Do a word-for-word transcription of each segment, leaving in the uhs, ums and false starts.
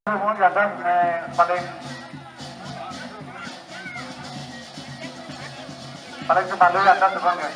Mohon ke atas, eh, paling, paling kembali ke atas, tukang, ya.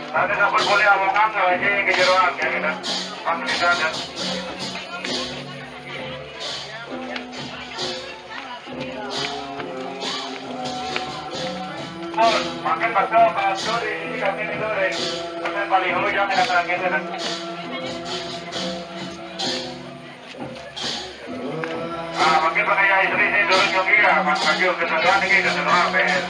Ada dapat boleh omongan, kalau aja yang kejeroan, ya, gitu. Pas kita ada. Pur, makan bakso, bakso di sini kami nih, Lur, ya. Makan paling dulu, jangan datang gitu, kan. Ah, makin pakai ya istri sih, turun jogi ya, Mas Maju, keseruan ini, keseruan, Ben.